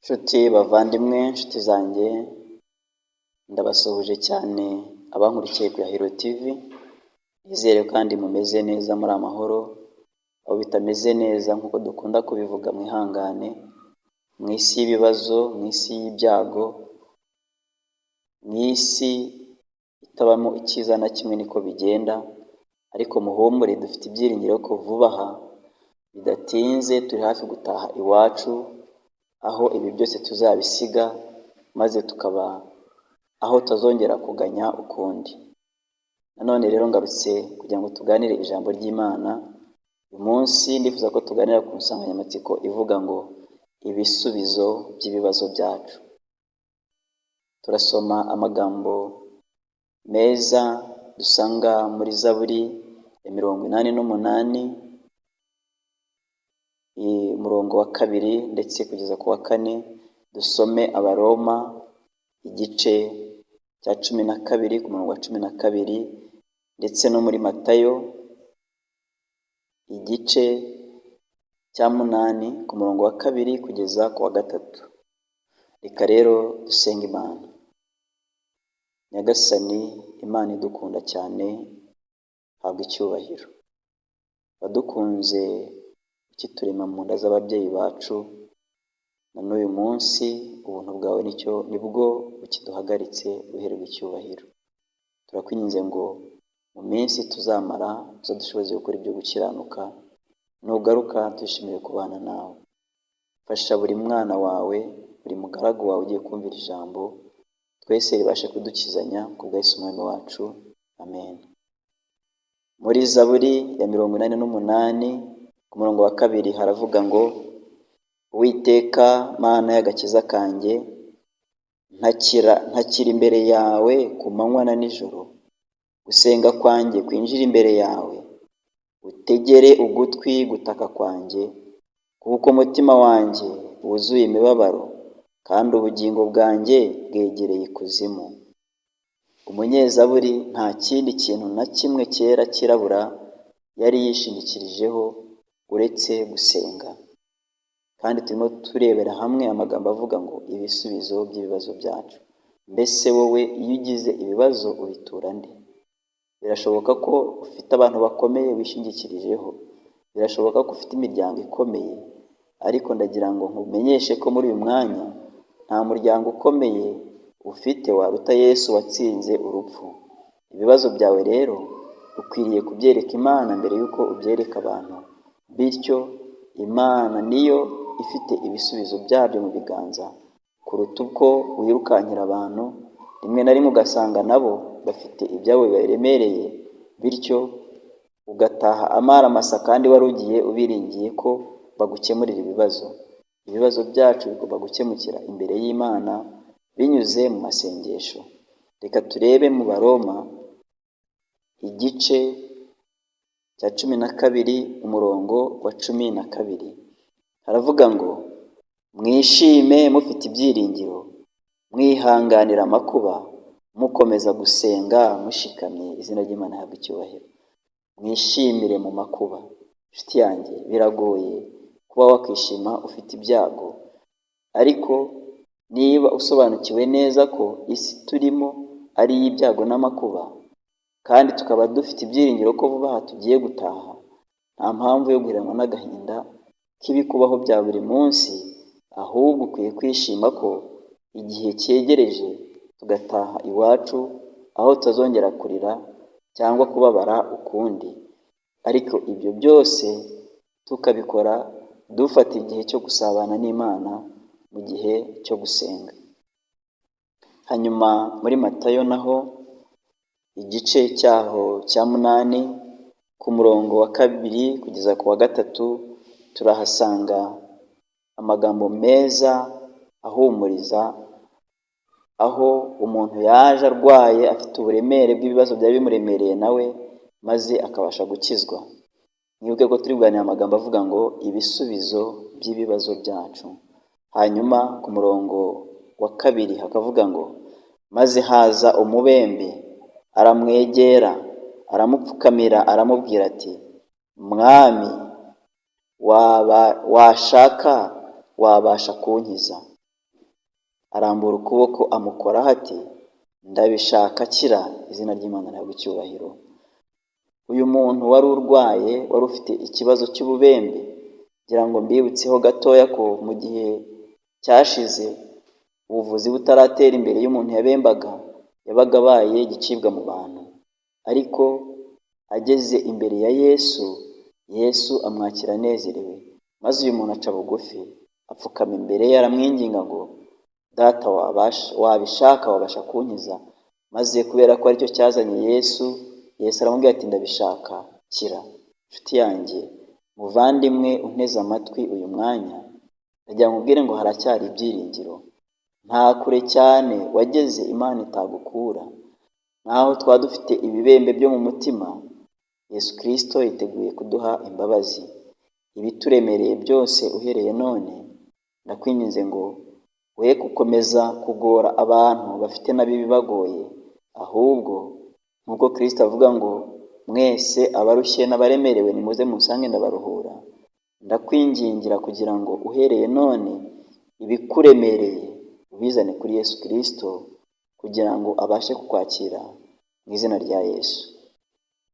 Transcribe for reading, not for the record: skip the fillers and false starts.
Nshuti bavandimwe, nshuti zanjye, ndabasuhuje cyane abankurikiye ku Yahiro TV, nizere kandi mumeze neza muri amahoro, aho bitameze neza nk'uko dukunda kubivuga mwihangane, mu isi y'ibibazo, mu isi y'ibyago, mu isi itabamo icyiza na kimwe niko bigenda, ariko muhumure dufite ibyiringiro ko vuba aha bidatinze turi hafi gutaha iwacu, aho ibi byose tuzabisiga maze tukaba aho tutazongera kuganya ukundi. Nanone rero ngarutse kugira ngo tuganire ijambo ry'Imana, uyu munsi ndifuza ko tuganira ku nsanganyamatsiko ivuga ngo ibisubizo by'ibibazo byacu. Turasoma amagambo meza dusanga muri Zaburi ya 88, umurongo wa 2 ndetse kugeza ku wa 4, dusome Abaroma igice cya 12 ku murongo wa 12 ndetse no muri Matayo igice cya 8 ku murongo wa 2 kugeza ku wa 3. Reka rero dusenge Imana. Nyagasani Imana idukunda cyane, habwa icyubahiro. Wadukunze ukiturema mu nda z'ababyeyi bacu, na n'uyu munsi ubuntu bwawe nicyo nibwo bukiduhagaritse uhererwa icyubahiro. Turakwinginze ngo mu minsi tuzamara uzadushoboze gukora ibyo gukiranuka, nugaruka twishimire kubana nawe. Fasha buri mwana wawe, buri mugaragu wawe ugiye kumvira ijambo, twese ribashe kudukizanya ku bwa Yesu Umwami wacu, amen. Muri Zaburi ya 88 ku murongo wa 2 haravuga ngo: Uwiteka Mana y'agakiza kanjye, ntakira imbere yawe ku manywa na nijoro, gusenga kwanjye kwinjire imbere yawe, utegere ugutwi gutaka kwanjye, kuko umutima wanjye wuzuye imibabaro, kandi ubugingo bwanjye bwegereye ikuzimu. Umunyezaburi nta kindi kintu na kimwe cyera cyirabura yari yishingikirijeho uretse gusenga. Kandi turimo turebera hamwe amagambo avuga ngo ibisubizo by'ibibazo byacu. Mbese wowe iyo ugize ibibazo ubitura nde? Birashoboka ko ufite abantu bakomeye wishingikirijeho, birashoboka ko ufite imiryango ikomeye, ariko ndagira ngo nkumenyeshe ko muri uyu mwanya nta muryango ukomeye ufite waruta Yesu watsinze urupfu. Ibibazo byawe rero ukwiriye kubyereka Imana mbere y'uko ubyereka abantu, bityo Imana niyo ifite ibisubizo byabyo mu biganza kuruta uko wirukankira abantu, rimwe na rimwe ugasanga nabo bafite ibyabo bibaremereye, bityo ugataha amara masa kandi wari ugiye ubiringiye ko bagukemurira ibibazo. Ibibazo byacu bigomba gukemukira imbere y'Imana binyuze mu masengesho. Reka turebe mu Baroma igice cya 12 umurongo wa 12. Haravuga ngo mwishime mufite ibyiringiro, mwihanganira amakuba, mukomeza gusenga mushikamye, izina ry'Imana rihabwe icyubahiro. Mwishimire mu makuba. Nshuti yanjye, biragoye kuba wakwishima ufite ibyago, ariko niba usobanukiwe neza ko isi turimo ari iy'ibyago n'amakuba, kandi tukaba dufite ibyiringiro ko vuba aha tugiye gutaha, nta mpamvu yo guheranwa n'agahinda k'ibikubaho bya buri munsi, ahubwo ukwiye kwishima ko igihe cyegereje tugataha iwacu, aho tutazongera kurira cyangwa kubabara ukundi. Ariko ibyo byose tukabikora dufata igihe cyo gusabana n'Imana mu gihe cyo gusenga. Hanyuma muri Matayo naho igice cyaho cya 8 ku murongo wa 2 kugeza ku wa 3 turahasanga amagambo meza ahumuriza, aho umuntu yaje arwaye afite uburemere bw'ibibazo byari bimuremereye nawe, maze akabasha gukizwa. Mwibuke ko turi kuganira amagambo avuga ngo ibisubizo by'ibibazo byacu. Hanyuma ku murongo wa 2 hakavuga ngo maze haza umubembe aramwegera, aramupfukamira, aramubwira ati Mwami, washaka wabasha kunkiza. Arambura ukuboko amukoraho ati: "Ndabishaka, kira." Izina ry'Imana rihabwe icyubahiro. Uyu muntu wari urwaye, wari ufite ikibazo cy'ububembe, ngira ngo mbibutseho gatoya ko mu gihe cyashize ubuvuzi butaratera imbere, iyo umuntu yabembaga yabaga abaye igicibwa mu bantu. Ariko ageze imbere ya Yesu, Yesu amwakira anezerewe, maze uyu muntu aca bugufi, apfukama imbere ye, aramwinginga ngo: "Data, wabishaka wabasha kunkiza." Maze kubera ko aricyo cyazanye Yesu, Yesu aramubwira ati: "Ndabishaka, kira." Inshuti yanjye, muvandimwe unteze amatwi uyu mwanya, ndagira ngo nkubwire ngo haracyari ibyiringiro. Nta kure cyane wageze Imana itagukura. Naho twaba dufite ibibembe byo mu mutima, Yesu Kirisito yiteguye kuduha imbabazi. Ibituremereye byose uhereye none, ndakwinginze ngo we gukomeza kugora abantu bafite n'abibagoye, ahubwo nk'uko Kirisito avuga ngo: "Mwese abarushye n'abaremerewe, nimuze musange ndabaruhura." Ndakwingingira kugira ngo uhereye none ibikuremereye ubizane kuri Yesu Kirisito kugira ngo abashe kukwakira mu izina rya Yesu.